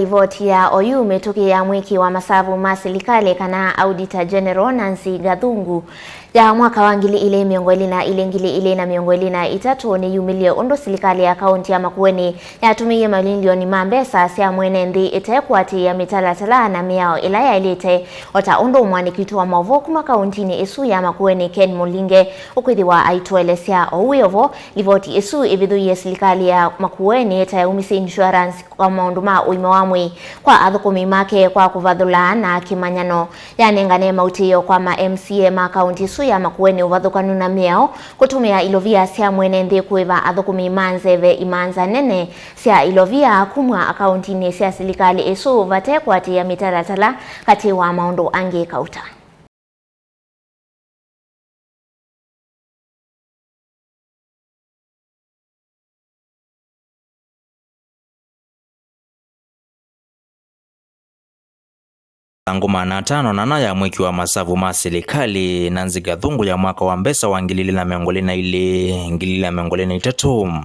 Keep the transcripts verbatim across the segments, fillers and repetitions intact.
Livoti ya oyu mĩtũkĩ ya mwĩki wa masavu ma silikalĩ kana Auditor General Nancy Gathungu ya mwaka wa ngili ilĩ mĩongo ĩlĩ na ilĩ, ngili ilĩ na mĩongo ĩlĩ na itatũ nĩyumĩlye ũndũ silikalĩ ya kaunti ya Makueni yatũmĩie mamilioni ma mbesa sya mwene nthĩ ĩte kũatĩĩa mĩtalatala na mĩao ĩla yaĩlĩte, o ta ũndũ mwandĩki witũ wa maũvoo kuma kauntinĩ ĩsu ya Makueni, Ken Mũlinge, ũkwĩthĩwa aitũelesya. Oyu wĩ o vo, livoti ĩsu ĩvithũie silikalĩ ya Makueni ĩtayaumĩsye insurance kwa maũndũ ma ũima wa mwĩĩ kwa athũkũmi make kwa kũvathũla na kĩmanyano. Yanengane mautĩĩo kwa ma M C A ma kaunti ĩsu ya Makueni ũvathũkanu na mĩao, kũtũmĩa ilovia sya mwene nthĩ kũĩva athũkũmi ma nzeve imanza nene sya ilovia kumw'a akauntinĩ sya silikalĩ ĩsu vate kũatĩĩa mĩtalatala, katĩ wa maũndũ angĩ, Kauta. Mĩvango maana atano na ĩna ya mwĩki wa masavu ma silikalĩ Nancy Gathungu ya mwaka wa mbesa wa ngili ilĩ na mĩongo ĩlĩ na ilĩ, ngili ilĩ na mĩongo ĩlĩ na itatũ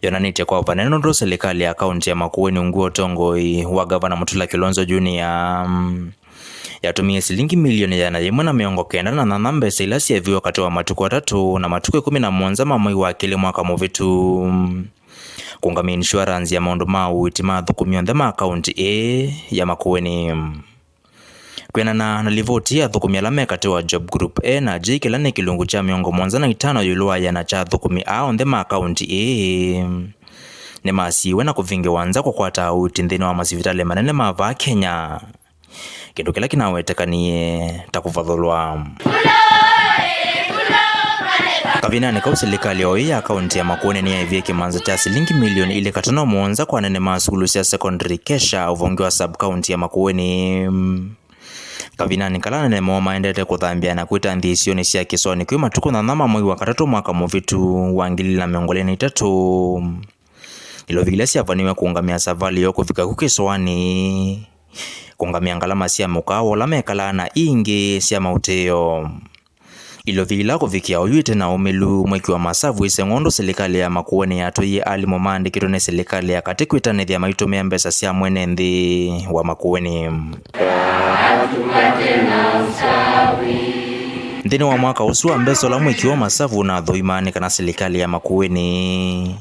yonanĩtye kwa vanene ũndũ silikalĩ ya kaunti ya Makueni ungu wa ũtongoi wa Gavana Mutula Kilonzo Junior yatũmĩie silingi milioni ĩana yĩmwe na mĩongo kenda na nyanya mbesa ila syeeviwe katĩ wa matukũ atatũ na matukũ ĩkũmi na mũonza ma mwei wa kelĩ mwaka mũvĩtu kũũngamya insurance ya maũndũ ma ũiiti ma athũkũmi onthe ma kaunti ĩĩ ya Makueni. Kwĩanana na livoti ya athũkũmi ala me katĩ wa Job Group A na J, kĩla nĩ kĩlungu kya mĩongo mũonza na itano ĩũlũ wa ĩana kya athũkũmi aa onthe ma kaunti ĩĩ nĩmasiiwe na kũvingĩwa nza kũkwata ũiiti nthĩnĩ wa masivitalĩ manene ma vaa Kenya, kĩndũ kĩla kĩnawetekanie ta kũvathũlwa. Kavindanĩ kau, silikalĩ o ĩĩ ya kaunti ya Makueni nĩyaĩvie kĩmanza kya silingi milioni ilĩ katono mũonza kwa anene ma sukulu sya secondary Kesha ũvonge wa sub-county ya Makueni. Kavindanĩ kala anene moo maendete kũthambĩa na kwĩta nthĩ isionĩ sya kĩsoanĩ kwĩ matukũ nyanya ma mwei wa katatũ mwaka mũvĩtu wa ngili ilĩ na mĩongo ĩlĩ na itatũ, ilovi ila syavaniwe kũũngamĩa savalĩ yoo kũvika ku kĩsoanĩ, kũũngamĩa ngalama sya mũkaawa ũla mekalaa na ingĩ sya maũtĩĩo. Ilovi ila kũvikĩa oyu ite na ũmĩlu, mwĩki wa masavu ĩseng'o ũndũ silikalĩ ya Makueni yatwaie alimũ maandĩkĩtwe nĩ silikalĩ ya katĩ kwĩtanĩthya maitũmĩa mbesa sya mwene nthĩ wa Makueni. Nthĩnĩ wa mwaka ũsu wa mbesa ũla mwĩki wa masavu ũnathũimaa nĩ kana silikalĩ ya Makueni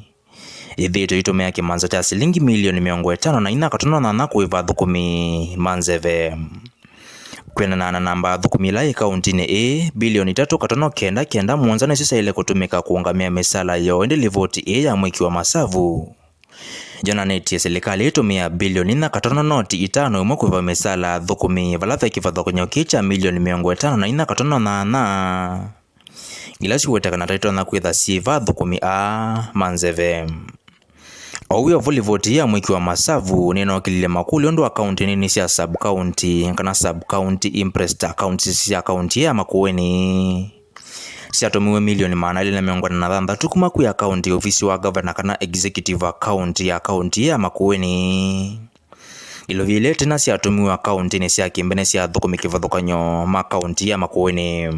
yĩthĩĩtwe ĩitũmĩa kĩmanza kya silingi milioni mĩongo ĩtano na inya katono nyanya kũĩva athũkũmi ma nzeve. Kwĩanana na namba athũkũmi ila ĩ kauntinĩ ĩĩ, bilioni itatũ katono kenda kenda mũonza nĩsyo syaĩle kũtũmĩka kũũngamĩa mĩsala yoo, ĩndĩ livoti ĩĩ ya mwĩki wa masavu yonanĩtye silikalĩ ĩtũmĩa bilioni inya katono noti itano ĩmwe kũĩva mĩsala athũkũmi, vala ve kĩvathũkany'o kĩĩ kya milioni mĩongo ĩtano na inya katono nyanya ila siwetekana ta itonya kwĩtha syĩva athũkũmi aa ma nzeve. O wĩ o vo, livoti ya mwĩki wa masavu nĩnokĩlilye makũlyo ũndũ akaunti nini sya sub-county kana sub-county imprest accounts sya kaunti ya Makueni syatũmiwe milioni maana elĩ na mĩongo ĩna na thanthatũ kuma kwĩ akaunti ya ovisi wa gavana kana executive account ya kaunti ya Makueni. Ilovi ila ĩtina syatũmiwe akauntinĩ sya kĩmbene sya athũkũmi kĩvathũkany'o ma kaunti ya Makueni.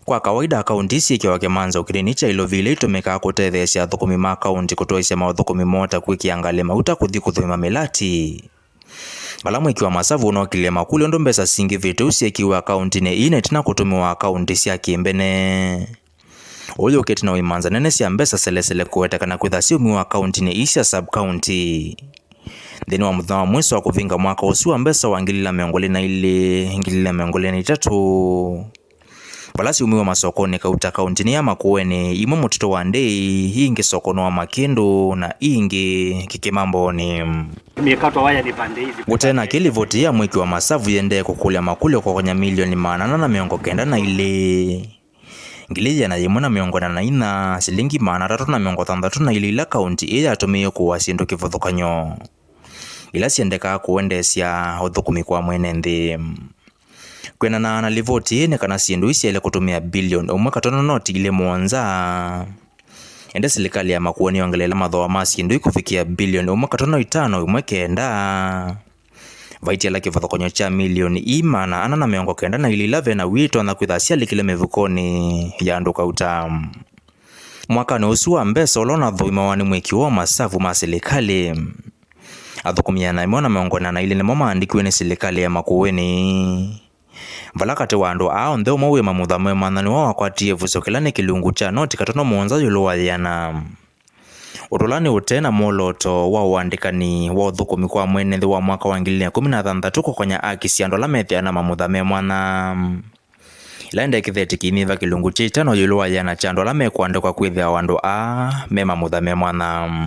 Kwa kawaida, akaunti syĩkĩawa kĩmanza o kĩnini kya ilovi ila itũmĩkaa kũtetheesya athũkũmi ma akaunti kũtwaĩsya maũthũkũmi moo ta kwĩkĩa ngalĩ mauta kũthi kũthũima mĩlati. Vala mwĩki wa masavu ũnokĩlilye makũlyo ũndũ mbesa singĩvĩte ũu syĩkiwe akauntinĩ ii na ĩtina kũtũmĩwa akaunti sya kĩmbene. Ũyũkĩte na ũimanza nene sya mbesa selesele kũwetekana kwĩtha syaumiwa akauntinĩ ii sya sub-county. Nthĩnĩ wa mũthenya wa mwĩso wa kũvinga mwaka ũsu wa mbesa wa ngili ilĩ na mĩongo ĩlĩ na ilĩ, ngili ilĩ na mĩongo ĩlĩ na itatũ, vala syaumiwe masokonĩ kauta kauntinĩ ya Makueni, imwe mũtitũ wa Ndei, ingĩ sokonĩ wa Makĩndũ, na ingĩ Kĩkĩma Mbooni. Imekatwa waya ni pande hizi. Gũtee na kĩ, livoti ya mwĩki wa masavu yĩendee kũkũlya makũlyo kũkonya milioni maana ana na mĩongo kenda na ilĩ, ngili ĩana yĩmwe na mĩongo ĩna na inya, silingi maana atatũ na mĩongo thanthatũ na ilĩ ila kaunti ĩĩ yatũmĩie kũũa syĩndũ kĩvathũkany'o, ila syendekaa kũendeesya ũthũkũmi kwa mwene nthĩ. Kwĩanana na livoti ĩĩ, nĩ kana syĩndũ ii syaĩle kũtũmĩa bilioni ũmwe katono noti ilĩ mũonza. Ĩndĩ silikalĩ ya Makueni yongeleele mathooa ma syĩndũ ii kũvikĩa bilioni ũmwe katono itano ĩmwe kenda. Vaitiala kĩvathũkany'o kya milioni ii maana ana na mĩongo kenda na ilĩ ila ve na w'o itonya kwĩtha syalikile mĩvukonĩ ya andũ kauta. Mwakanĩ ũsu wa mbesa ũla ũnathũimawa nĩ mwĩki wa masavu ma silikalĩ, Athũkũmi ĩana ĩmwe na mĩongo ĩna na ilĩ nĩmo maandĩkiwe nĩ silikalĩ ya Makueni, vala katĩ wa andũ aa onthe ũmwe wĩ mamutha me mwanya nĩwe wakwatie ĩvuso kĩla nĩ kĩlungu kya noti katono mũonza ĩũlũ wa ĩana. Ũndũ ũla nĩ ũte na mwolooto wa ũandĩkani wa ũthũkũmi kwa mwene nthĩ wa mwaka wa ngili ilĩ na ĩkũmi na thanthatũ kũkonya aki sya andũ ala methĩawa na mamutha me mwanya. Ĩla ĩndekĩtheti kĩimĩva kĩlungu kya ĩtano ĩũlũ wa ĩana kya andũ ala mekũandĩkwa kwĩthĩawa andũ aa me mamutha me mwanya.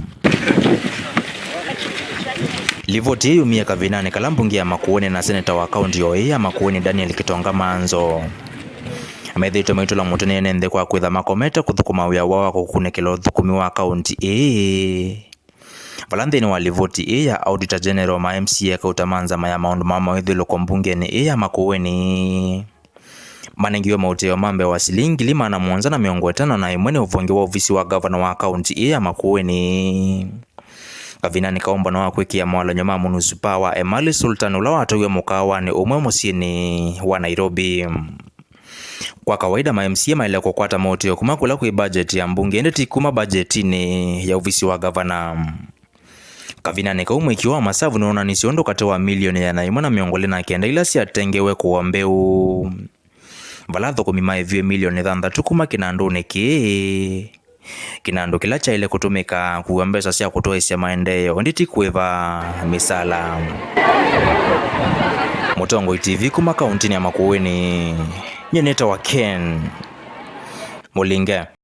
Livoti ĩĩ yumie kavindanĩ kala mbunge ya Makueni na seneta wa kaunti o ĩĩ ya Makueni Daniel Kitonga Manzo methĩĩtwe maitũla mũtĩ nĩ ene nthĩ kwa kwĩtha makomete kũthũkũma wĩa woo wa kũkunĩkĩla ũthũkũmi wa kaunti ĩĩ. Vala nthĩnĩ wa livoti ĩĩ ya Auditor General, ma M C A kauta ma nzama ya maũndũ ma mawĩthyũlũko mbungenĩ ĩĩ ya Makueni manengiwe maũtĩo ma mbee wa silingi ngili maana mũonza na mĩongo ĩtano na ĩmwe nĩ ũvonge wa ovisi wa gavana wa kaunti ĩĩ ya Makueni. Kavindanĩ kau mbano wa kwĩkĩa mawalany'o ma mũnusipaa wa Emali Sultan ũla watwaĩwe mũkaawanĩ ũmwe mũsyĩnĩ wa Nairobi. Kwa kawaida, ma M C A maĩle kũkwata maũtĩo kuma kũla kwĩ mbajeti ya mbunge, ĩndĩ ti kuma mbajetinĩ ya ovisi wa gavana. Kavindanĩ kau, mũĩkĩĩo wa masavu nĩwoonanisye ũndũ katĩ wa milioni ĩana ĩmwe na mĩongo ĩlĩ na kenda ila syatengewe kũa mbeũ, vala athũkũmi maĩviwe milioni thanthatũ kuma kĩnandũnĩ kĩĩ, kĩnandũ kĩla kyaĩle kũtũmĩka kũa mbesa sya kũtwaĩsya maendeeo, ĩndĩ ti kũĩva mĩsala. Mũtongoi T V kuma kauntinĩ ya Makueni, nyie nĩtawa Ken Mũlinge.